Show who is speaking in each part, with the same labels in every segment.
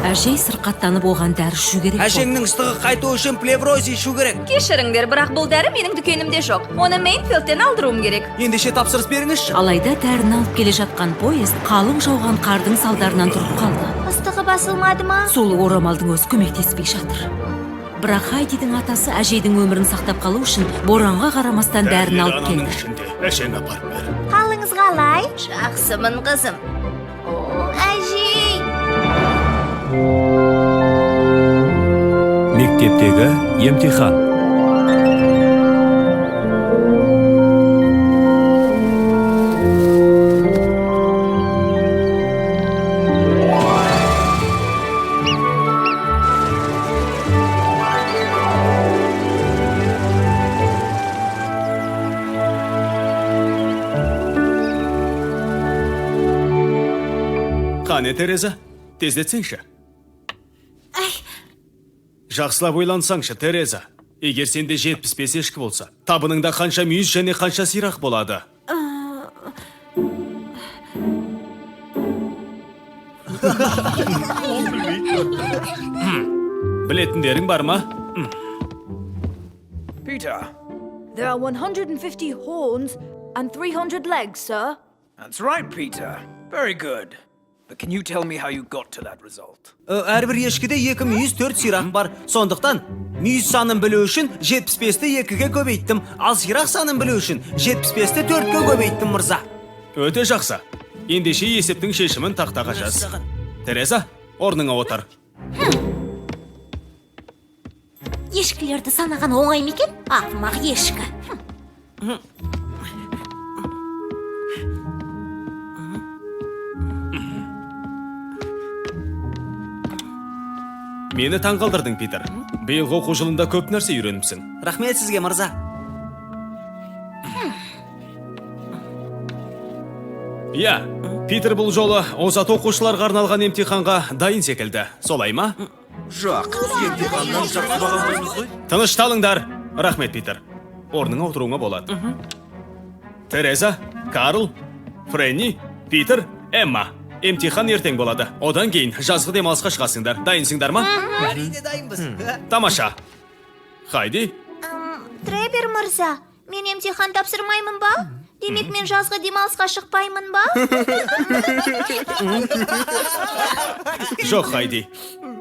Speaker 1: Әжей сырқаттанып, оған дәрі ішу керек болды.
Speaker 2: Әжеңнің ыстығы қайту үшін плеврози ішу керек.
Speaker 3: Кешіріңдер, бірақ бұл дәрі менің дүкенімде жоқ. Оны Мейнфилдтен алдыруым керек.
Speaker 2: Ендеше тапсырыс беріңізші.
Speaker 1: Алайда дәріні алып келе жатқан поезд қалың жауған қардың салдарынан тұрып қалды.
Speaker 4: Ыстығы басылмады ма?
Speaker 1: Сулы орамалдың өзі көмектеспей жатыр. Бірақ Хайдидің атасы әжейдің өмірін сақтап қалу үшін боранға қарамастан дәріні алып келді.
Speaker 5: Ішінде әжең апарып бер.
Speaker 4: Қалыңыз қалай?
Speaker 3: Жақсымын, қызым.
Speaker 4: Әжей!
Speaker 6: Мектептегі емтихан.
Speaker 5: Қане, Тереза, тездетсеңші. Жақсылап ойлансаңшы, Тереза. Егер сенде 75 ешкі болса, табыныңда қанша мүйіз және қанша сирақ болады? Білетіндерің бар ма?
Speaker 7: Peter.
Speaker 8: There are 150 horns and 300 legs, sir.
Speaker 7: That's right, Peter. Very good. But can you tell me how you got to that result?
Speaker 2: Әрбір ешкіде екі мүйіз, төрт сирақ бар. Сондықтан мүйіз санын білу үшін 75-ті екіге көбейттім. Ал сирақ санын білу үшін 75-ті төртке көбейттім, мырза.
Speaker 5: Өте жақсы. Ендеше есептің шешімін тақтаға жаз. Тереза, орныңа отыр.
Speaker 4: Ешкілерді санаған оңай ма екен? Ақымақ ешкі.
Speaker 5: Мені таңғалдырдың, Питер. Биылғы оқу жылында көп нәрсе үйреніпсің.
Speaker 2: Рахмет сізге, мырза.
Speaker 5: Иә, Питер бұл жолы озат оқушыларға арналған емтиханға дайын секілді. Солай ма?
Speaker 9: Жоқ, емтиханнан жақсы баға алмаймыз ғой.
Speaker 5: Тынышталыңдар. Рахмет, Питер. Орныңа отыруыңа болады. Тереза, Карл, Фрэнни, Питер, Эмма. Емтихан ертең болады. Одан кейін жазғы демалысқа шығасыңдар. Дайынсыңдар ма?
Speaker 2: Әрине дайынбыз.
Speaker 5: Тамаша. Хайди,
Speaker 4: Требер мырза, мен емтихан тапсырмаймын ба? Демек, мен жазғы демалысқа шықпаймын ба?
Speaker 5: Жоқ, Хайди.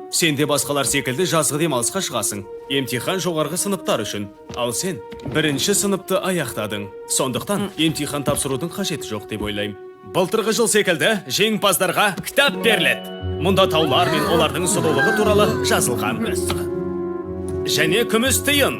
Speaker 5: Сен де басқалар секілді жазғы демалысқа шығасың. Емтихан жоғарғы сыныптар үшін. Ал сен бірінші сыныпты аяқтадың. Сондықтан емтихан тапсырудың қажеті жоқ деп ойлаймын. Былтырғы жыл секілді жеңімпаздарға кітап беріледі. Мұнда таулар мен олардың сұлулығы туралы жазылған. Және күміс тиын.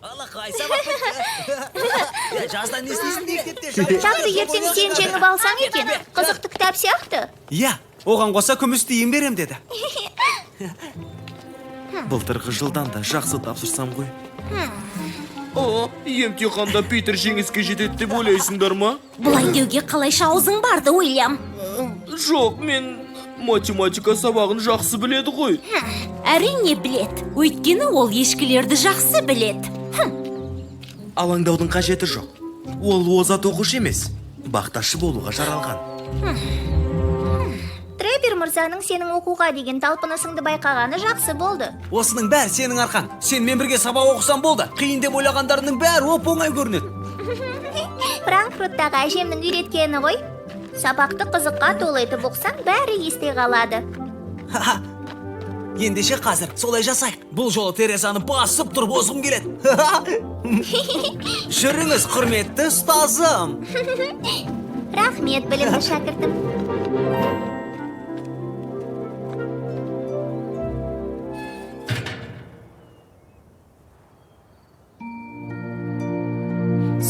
Speaker 2: Алақай, сабақ бітті. Жазда не істейсің мектепте?
Speaker 4: Кітапты ертең сен жеңіп алсаң екен. Қызықты кітап сияқты.
Speaker 2: Иә, оған қоса күміс тиын берем деді.
Speaker 9: Былтырғы жылдан да жақсы тапсырсам ғой. О, емтиханда Питер жеңіске жетеді деп ойлайсыңдар ма?
Speaker 4: Бұлай деуге қалайша аузың барды, Уильям?
Speaker 9: Жоқ, мен математика сабағын жақсы біледі ғой.
Speaker 4: Әрине білет. Өйткені ол ешкілерді жақсы білет.
Speaker 9: Алаңдаудың қажеті жоқ. Ол озат оқушы емес, бақташы болуға жаралған.
Speaker 4: Требер мырзаның сенің оқуға деген талпынысыңды байқағаны жақсы болды.
Speaker 2: Осының бәрі сенің арқаң. Сенімен бірге сабақ оқысам болды. Қиын деп ойлағандарының бәрі оп-оңай көрінеді.
Speaker 4: Франкфурттағы әжемнің үйреткені ғой. Сабақты қызыққа толы етіп оқысаң, бәрі есте қалады.
Speaker 2: Ха-ха. Ендеше қазір солай жасайық. Бұл жолы Терезаны басып тұрып озғым келеді. Жүріңіз, құрметті ұстазым.
Speaker 4: Рахмет, білімді шәкіртім.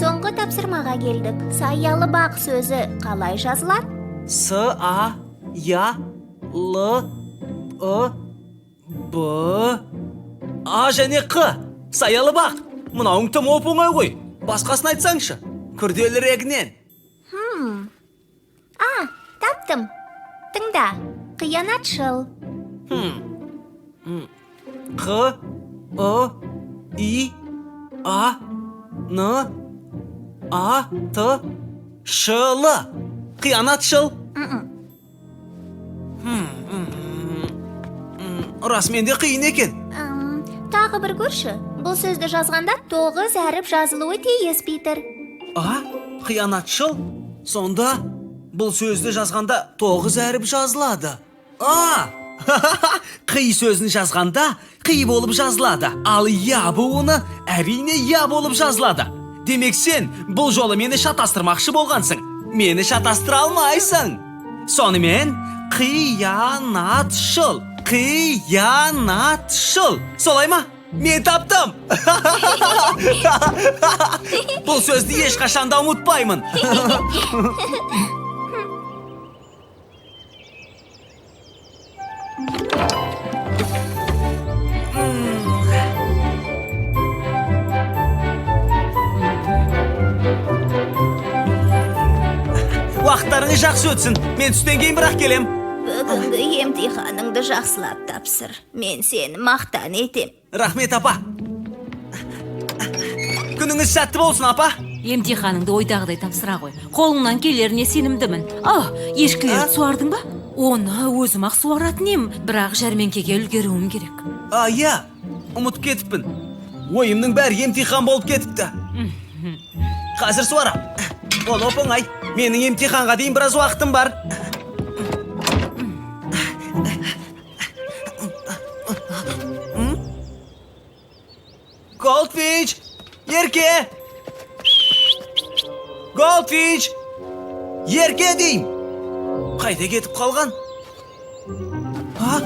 Speaker 4: Соңғы тапсырмаға келдік. Саялы бақ сөзі қалай жазылады?
Speaker 2: С, А, Я, Л, Ы, Б, А және Қ. Саялы бақ. Мынауың тым оп-оңай ғой. Басқасын айтсаңшы. Күрделірегінен.
Speaker 4: А, таптым. Тыңда. Қиянатшыл.
Speaker 2: Қ, Ы, И, А, Н, А, Т, Ш, Л. Қиянатшыл. Расымен де қиын екен.
Speaker 4: Тағы бір көрші. Бұл сөзді жазғанда 9 әріп жазылуы тиіс, Питер.
Speaker 2: А, қиянатшыл? Сонда бұл сөзді жазғанда 9 әріп жазылады. А, қи сөзін жазғанда қи болып жазылады. Ал я буыны әрине я болып жазылады. Демек сен бұл жолы мені шатастырмақшы болғансың. Мені шатастыра алмайсың. Сонымен қиянатшыл, қиянатшыл. Солай ма? Мен таптым. Бұл сөзді ешқашан да ұмытпаймын. Уақыттарыңыз жақсы өтсін. Мен түстен кейін бірақ келем.
Speaker 4: Бүгінгі емтиханыңды жақсылап тапсыр. Мен сені мақтан етем.
Speaker 2: Рахмет, апа. Күніңіз сәтті болсын, апа.
Speaker 1: Емтиханыңды ойдағыдай тапсыра ғой. Қолыңнан келеріне сенімдімін. А, ешкілерді суардың ба? Оны өзім ақ суаратын ем, бірақ жәрмеңкеге үлгеруім керек.
Speaker 2: А, иә, ұмытып кетіппін. Ойымның бәрі емтихан болып кетіпті. Қазір суарам. Ол оп-оңай. Менің емтиханға дейін біраз уақытым бар. Goldfinch! Ерке! Goldfinch! Ерке деймін! Қайда кетіп қалған? А?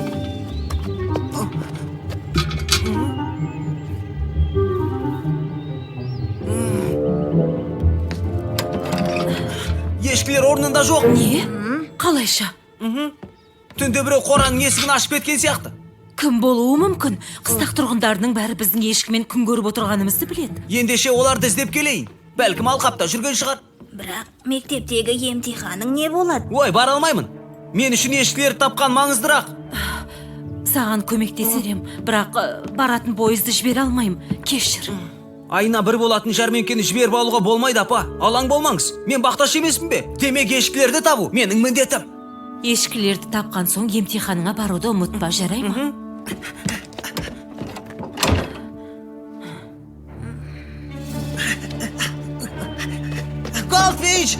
Speaker 2: Ешкілер орнында жоқ.
Speaker 1: Не? Қалайша?
Speaker 2: Түнде біреу қораның есігін ашып кеткен сияқты.
Speaker 1: Кім болуы мүмкін? Қыстақ тұрғындарының бәрі біздің ешкімен күн көріп отырғанымызды біледі.
Speaker 2: Ендеше оларды іздеп келейін. Бәлкім алқапта жүрген шығар.
Speaker 4: Бірақ мектептегі емтиханың не болады?
Speaker 2: Ой, бара алмаймын. Мен үшін ешкілерді тапқан маңыздырақ.
Speaker 1: Саған көмектесер ем, бірақ баратын пойызды жібере алмаймын. Кешір.
Speaker 2: Айына бір болатын жәрмеңкені жіберіп алуға болмайды, апа. Алаң болмаңыз. Мен бақташы емеспін бе? Демек ешкілерді табу менің міндетім.
Speaker 1: Ешкілерді тапқан соң емтиханыңа баруды ұмытпа, жарай ма?
Speaker 2: Goldfinch!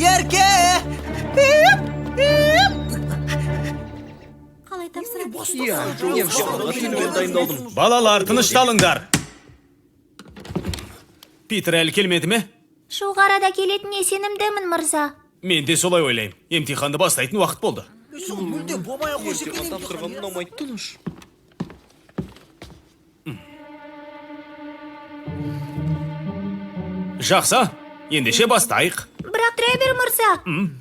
Speaker 2: Ерке!
Speaker 1: Қалай тапсырады?
Speaker 9: Емтиханға түнімен дайындалдым.
Speaker 5: Балалар, тынышталыңдар. Питер әлі келмеді ме?
Speaker 4: Жуық арада келетініне сенімдімін, мырза.
Speaker 5: Мен де солай ойлаймын. Емтиханды бастайтын уақыт болды.
Speaker 2: Мүлде болмай ақ қойса екен.
Speaker 9: Емтихан тапсырған ұнамайды, тыныш.
Speaker 5: Жақсы, ендеше бастайық.
Speaker 4: Бірақ Тревер мырза,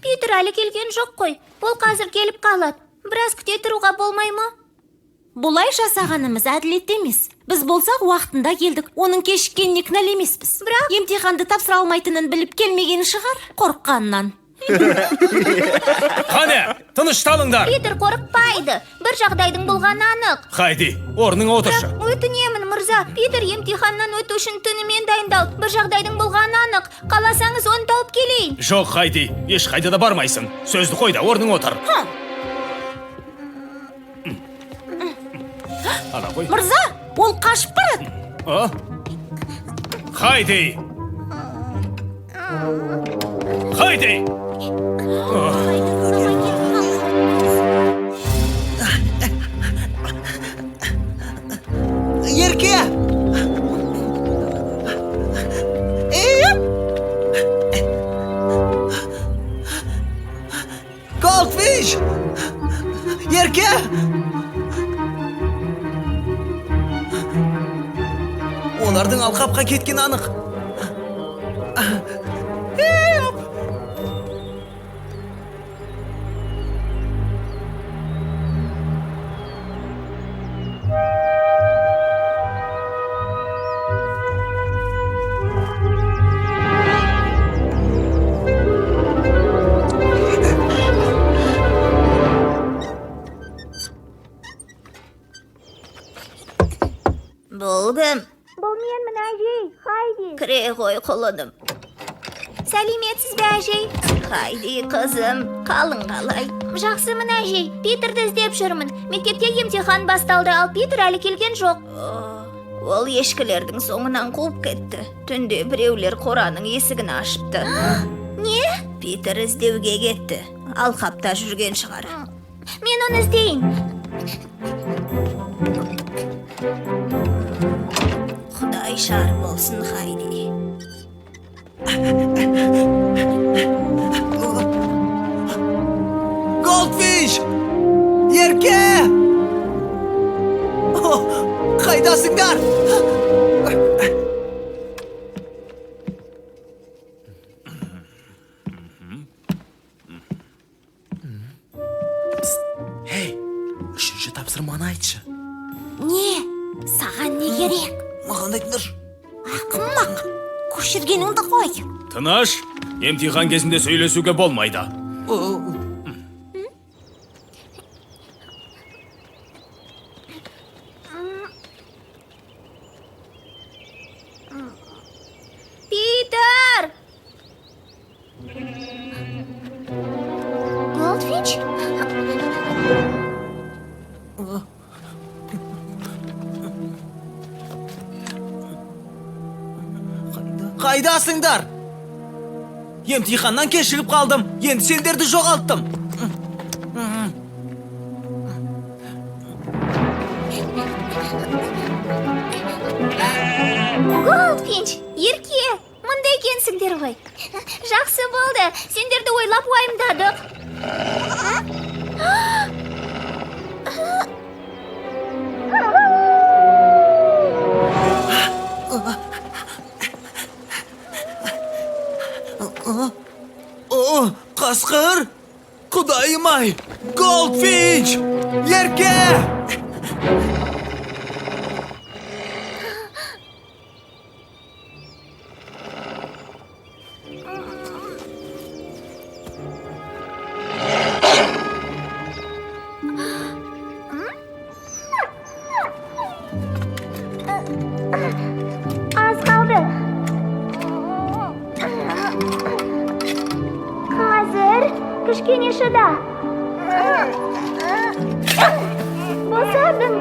Speaker 4: Питер әлі келген жоқ қой. Ол қазір келіп қалады. Біраз күте тұруға болмай ма?
Speaker 1: Бұлай жасағанымыз әділетті емес. Біз болсақ уақытында келдік. Оның кешіккеніне кінәлі емеспіз.
Speaker 4: Бірақ
Speaker 1: емтиханды тапсыра алмайтынын біліп келмеген шығар, қорыққаннан.
Speaker 5: Қане, тынышталыңдар.
Speaker 4: Питер қорықпайды. Бір жағдайдың болғаны анық.
Speaker 5: Хайди, орныңа отыршы.
Speaker 4: Бірақ өтінемін, мырза, Питер емтиханнан өту үшін түнімен дайындалды. Бір жағдайдың болғаны анық. Қаласаңыз, оны тауып келейін.
Speaker 5: Жоқ, Хайди, ешқайда да бармайсың. Сөзді қой да, орныңа отыр. Ана қой.
Speaker 1: Мырза, ол қашып барады.
Speaker 5: А? Хайди! Хайди!
Speaker 2: Ерке! Goldfish! Ерке! Олардың алқапқа кеткені анық.
Speaker 4: Бұл кім? Бұл менмін, әжей, Хайди. ғой, құлыным. Сәлеметсіз бе, әжей? Хайди, қызым, қалың қалай? Жақсымын, әжей. Питерді іздеп жүрмін. Мектепте емтихан басталды, ал Питер әлі келген жоқ. Ол ешкілердің соңынан қуып кетті. Түнде біреулер қораның есігін ашыпты. Не? Питер іздеуге кетті. Алқапта жүрген шығар. Мен оны іздейін. Құдай жар болсын, Хайди.
Speaker 2: Голдфинч! Ерке! О, қайдасыңдар?
Speaker 9: Ей, үшінші тапсырманы айтшы.
Speaker 1: Не? Саған не керек?
Speaker 2: Маған айтыңдаршы.
Speaker 1: Ақымақ! Көшіргеніңді қой.
Speaker 5: Тыныш, емтихан кезінде сөйлесуге болмайды.
Speaker 2: О,
Speaker 4: Питер! Голдфинч?
Speaker 2: Қайдасыңдар? Емтиханнан кешігіп қалдым. Енді сендерді жоғалттым.
Speaker 4: Голдфинч, Ерке, мында екенсіңдер ғой. Жақсы болды, сендерді ойлап уайымдадық.
Speaker 2: О, қасқыр! Құдайым ай! Голдфинч! Ерке!
Speaker 4: Аз қалды. Қазір кішкене шыда. Босадым.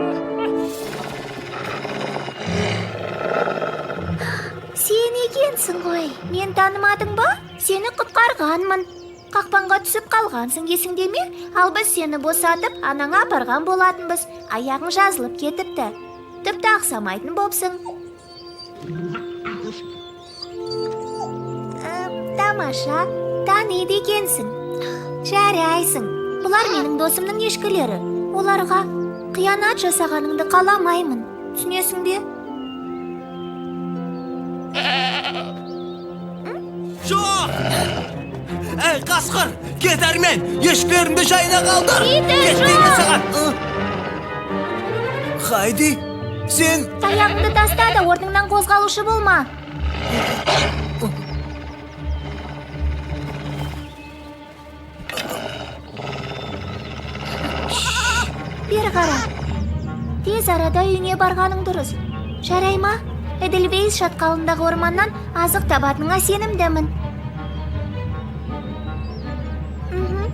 Speaker 4: Сен екенсің ғой. Мен танымадың ба? Сені құтқарғанмын. Қақпанға түсіп қалғансың, есіңде ме? Ал біз сені босатып, анаңа апарған болатынбыз. Аяғың жазылып кетіпті. Тіпті ақсамайтын бопсың. Тамаша, таниды екенсің. Жарайсың. Бұлар менің досымның ешкілері. Оларға қиянат жасағаныңды қаламаймын. Түсінесің бе?
Speaker 2: Жоқ! Әй, қасқыр! Кет әрмен! Ешкілерімді жайына қалдыр!
Speaker 4: Питер,
Speaker 2: Кет деймін
Speaker 4: жоқ!
Speaker 2: саған! Хайди, сен.
Speaker 4: Таяғыңды таста да орныңнан қозғалушы болма. Бері қара. Тез арада үйіңе барғаның дұрыс. Жарай ма? Эдельвейс шатқалындағы орманнан азық табатыныңа сенімдімін. Мхм.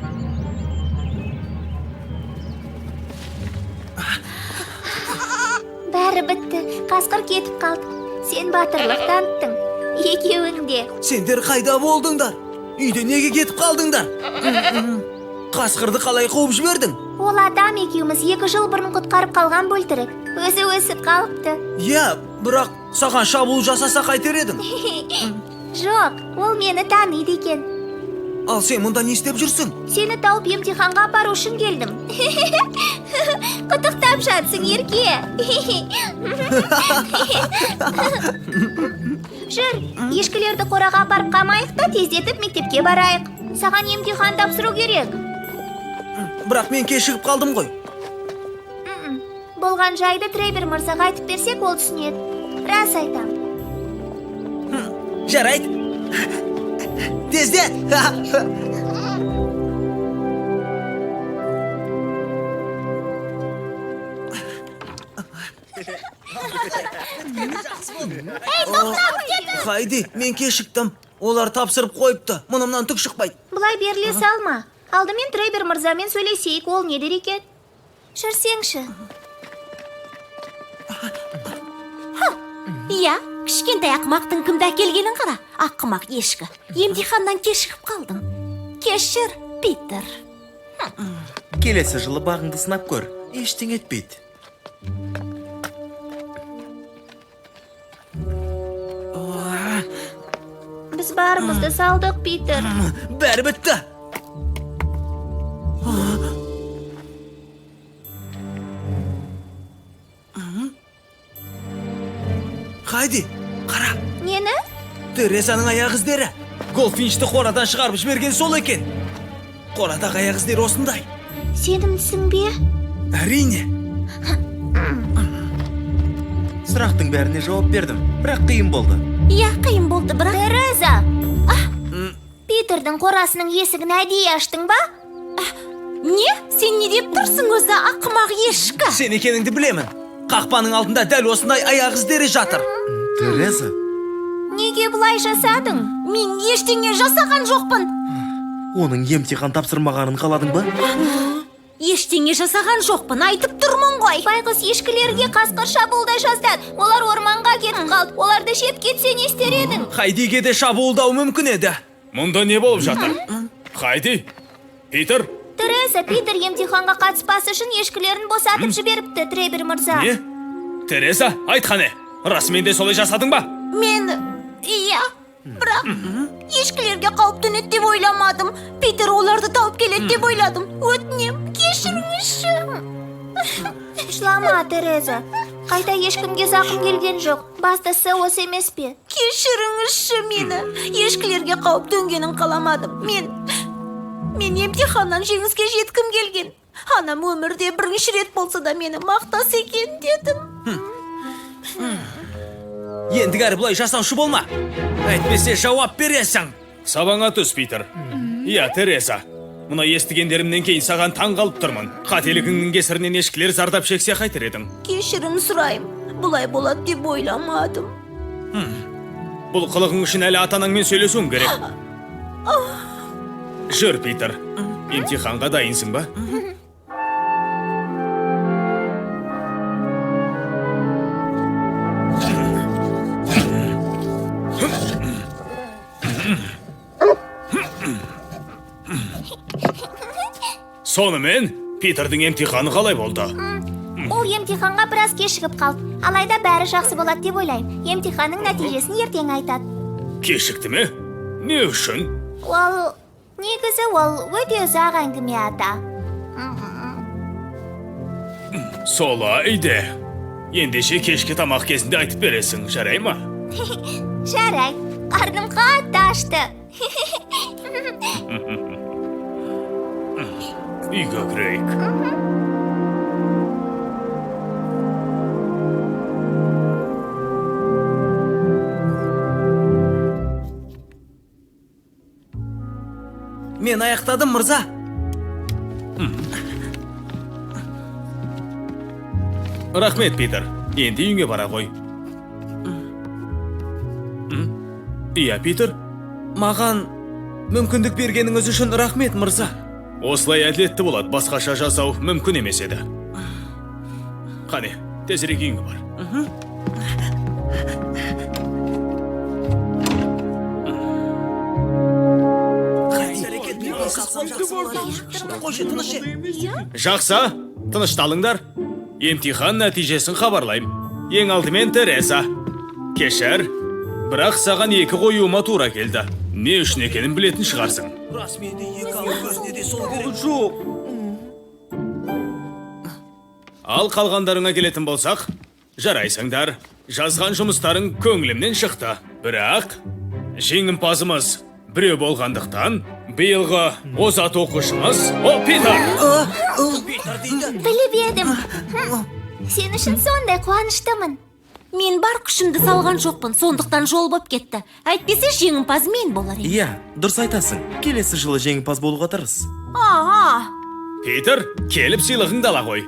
Speaker 4: Бәрі бітті. Қасқыр кетіп қалды. Сен батырлық таныттың. Екеуің де.
Speaker 2: Сендер қайда болдыңдар? Үйде неге кетіп қалдыңдар? Қасқырды қалай қуып жібердің?
Speaker 4: Ол адам екеуміз 2 жыл бұрын құтқарып қалған бөлтірік. Өзі өсіп қалыпты.
Speaker 2: Иә, бірақ саған шабуыл жасаса қайтер едің?
Speaker 4: Жоқ, ол мені таниды екен.
Speaker 2: Ал сен мұнда не істеп жүрсің?
Speaker 4: Сені тауып, емтиханға апару үшін келдім. Құттықтап жатсың, Ерке. Жүр, ешкілерді қораға апарып қамайық та, тездетіп мектепке барайық. Саған емтихан тапсыру керек.
Speaker 2: Бірақ мен кешігіп қалдым ғой.
Speaker 4: Болған жайды Тревер мырзаға айтып берсек, ол түсінеді. Рас айтам.
Speaker 2: Жарайды. Тездет! Хайди, мен кешіктім. Олар тапсырып қойыпты. Мұнымнан түк шықпайды.
Speaker 4: Бұлай беріле салма. Алдымен Трейбер мырзамен сөйлесейік, ол не дер екен? Жүрсеңші.
Speaker 1: Иә, кішкентай ақымақтың кімді әкелгенін қара. Ақымақ ешкі. Емтиханнан кешігіп қалдың. Кешір, Питер.
Speaker 9: Келесі жылы бағыңды сынап көр. Ештеңе етпейді.
Speaker 4: Біз барымызды салдық, Питер.
Speaker 2: Бәрі бітті. Хайди, қара.
Speaker 4: Нені?
Speaker 2: Терезаның аяқ іздері. Голфинчті қорадан шығарып жіберген сол екен. Қорадағы аяқ іздері осындай.
Speaker 4: Сенімдісің бе?
Speaker 2: Әрине.
Speaker 9: Сұрақтың бәріне жауап бердім, бірақ қиын болды.
Speaker 1: Иә, қиын болды, бірақ.
Speaker 4: Тереза! Питердің қорасының есігін әдейі аштың ба?
Speaker 1: Не? Сен не деп тұрсың өзі, ақымақ ешкі?
Speaker 2: Сен екеніңді білемін. Қақпаның алдында дәл осындай аяқ іздері жатыр.
Speaker 9: Тереза,
Speaker 4: Неге бұлай жасадың?
Speaker 1: Мен ештеңе жасаған жоқпын.
Speaker 9: оның емтихан тапсырмағанын қаладың ба?
Speaker 1: Ештеңе жасаған жоқпын, айтып тұрмын ғой.
Speaker 4: Байғұс ешкілерге қасқыр шабуылдай жаздады. Олар орманға кетіп қалды. Оларды жеп кетсе не істер едің?
Speaker 2: Хайдиге де шабуылдау мүмкін еді.
Speaker 5: Мұнда не болып жатыр? Хайди? Питер?
Speaker 4: Тереза, Питер емтиханға қатыспас үшін ешкілерін босатып жіберіпті, Требер мырза.
Speaker 5: Не? Тереза, айт қане. Расымен де солай жасадың ба?
Speaker 1: Мен, иә, бірақ ешкілерге қауіп төнеді деп ойламадым. Питер оларды тауып келеді деп ойладым. Өтінем, кешіріңізші.
Speaker 4: Жылама, Тереза. Қайта ешкімге зақым келген жоқ. Бастысы осы емес пе?
Speaker 1: Кешіріңізші мені. Ешкілерге қауіп төнгенін қаламадым. Мен емтиханнан жеңіске жеткім келген. Анам өмірде бірінші рет болса да мені мақтаса екен дедім.
Speaker 2: Ендігәрі бұлай жасаушы болма. Әйтпесе жауап бересің.
Speaker 5: Сабаңа түс, Питер. Иә, Тереза. Мына естігендерімнен кейін саған таң қалып тұрмын. Қателігіңнің кесірінен ешкілер зардап шексе қайтер едің.
Speaker 1: Кешірім сұраймын. Бұлай болады деп ойламадым.
Speaker 5: Бұл қылығың үшін әлі ата-анаңмен сөйлесуім керек. Жүр, Питер. Емтиханға дайынсың ба? Сонымен, Питердің емтиханы қалай болды?
Speaker 4: Ол емтиханға біраз кешігіп қалды. Алайда бәрі жақсы болады деп ойлаймын. Емтиханның нәтижесін ертең айтады.
Speaker 5: Кешікті ме? Не үшін?
Speaker 4: Ол негізі ол өте ұзақ әңгіме, ата.
Speaker 5: Солай де. Ендеше кешкі тамақ кезінде айтып бересің, жарай ма?
Speaker 4: Жарайды. Қарным қатты ашты.
Speaker 5: Үйге кірейік.
Speaker 2: Мен аяқтадым, мырза.
Speaker 5: Рахмет, Питер. Енді үйіңе бара ғой. Иә, Питер.
Speaker 2: Маған мүмкіндік бергеніңіз үшін рахмет, мырза.
Speaker 5: Осылай әділетті болады, басқаша жасау мүмкін емес еді. Қане, тезірек үйіңе бар.
Speaker 2: Қойшы, тыныш же.
Speaker 5: Жақсы, тынышталыңдар. Емтихан нәтижесін хабарлаймын. Ең алдымен Тереза. Кешір, бірақ саған 2 қоюыма тура келді. Не үшін екенін білетін шығарсың.
Speaker 2: Расымен де екі алып көзіне де сол керек.
Speaker 9: Жоқ.
Speaker 5: Ал қалғандарыңа келетін болсақ, жарайсыңдар. Жазған жұмыстарың көңілімнен шықты. Бірақ жеңімпазымыз біреу болғандықтан, биылғы озат оқушымыз ол Питер.
Speaker 2: Питер дейді.
Speaker 4: Біліп едім. Сен үшін сондай қуаныштымын.
Speaker 1: Мен бар күшімді салған жоқпын, сондықтан жол боп кетті. Әйтпесе жеңімпаз мен болар едім.
Speaker 9: Иә, дұрыс айтасың. Келесі жылы жеңімпаз болуға тырыс.
Speaker 1: Ага.
Speaker 5: Питер, келіп сыйлығыңды ала ғой.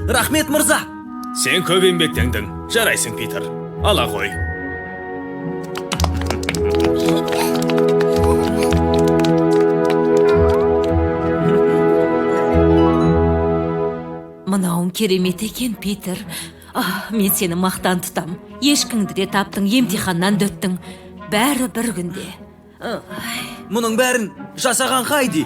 Speaker 2: Рахмет, мырза.
Speaker 5: Сен көп еңбектендің. Жарайсың, Питер. Ала ғой.
Speaker 1: Мынауың керемет екен, Питер. А, мен сені мақтан тұтам. Ешкіңді де таптың, емтиханнан да өттің. Бәрі бір күнде.
Speaker 2: Мұның бәрін жасаған Хайди.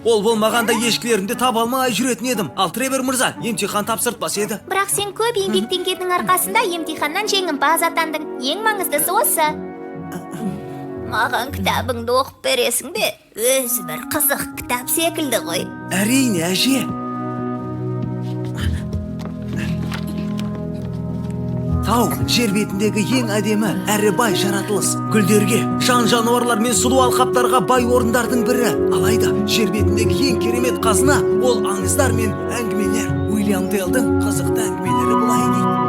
Speaker 2: Ол болмағанда ешкілерімді таба алмай жүретін едім. Ал Тревор мырза емтихан тапсыртпас еді.
Speaker 4: Бірақ сен көп еңбектенгеннің арқасында емтиханнан жеңімпаз атандың. Ең маңыздысы осы. Маған кітабыңды оқып бересің бе? Өзі бір қызық кітап секілді ғой.
Speaker 2: Әрине, әже. Тау жер бетіндегі ең әдемі әрі бай жаратылыс. Гүлдерге, жан жануарлар мен сұлу алқаптарға бай орындардың бірі. Алайда жер бетіндегі ең керемет қазына ол аңыздар мен әңгімелер. Уильям Теллдің қызықты әңгімелері былай дейді.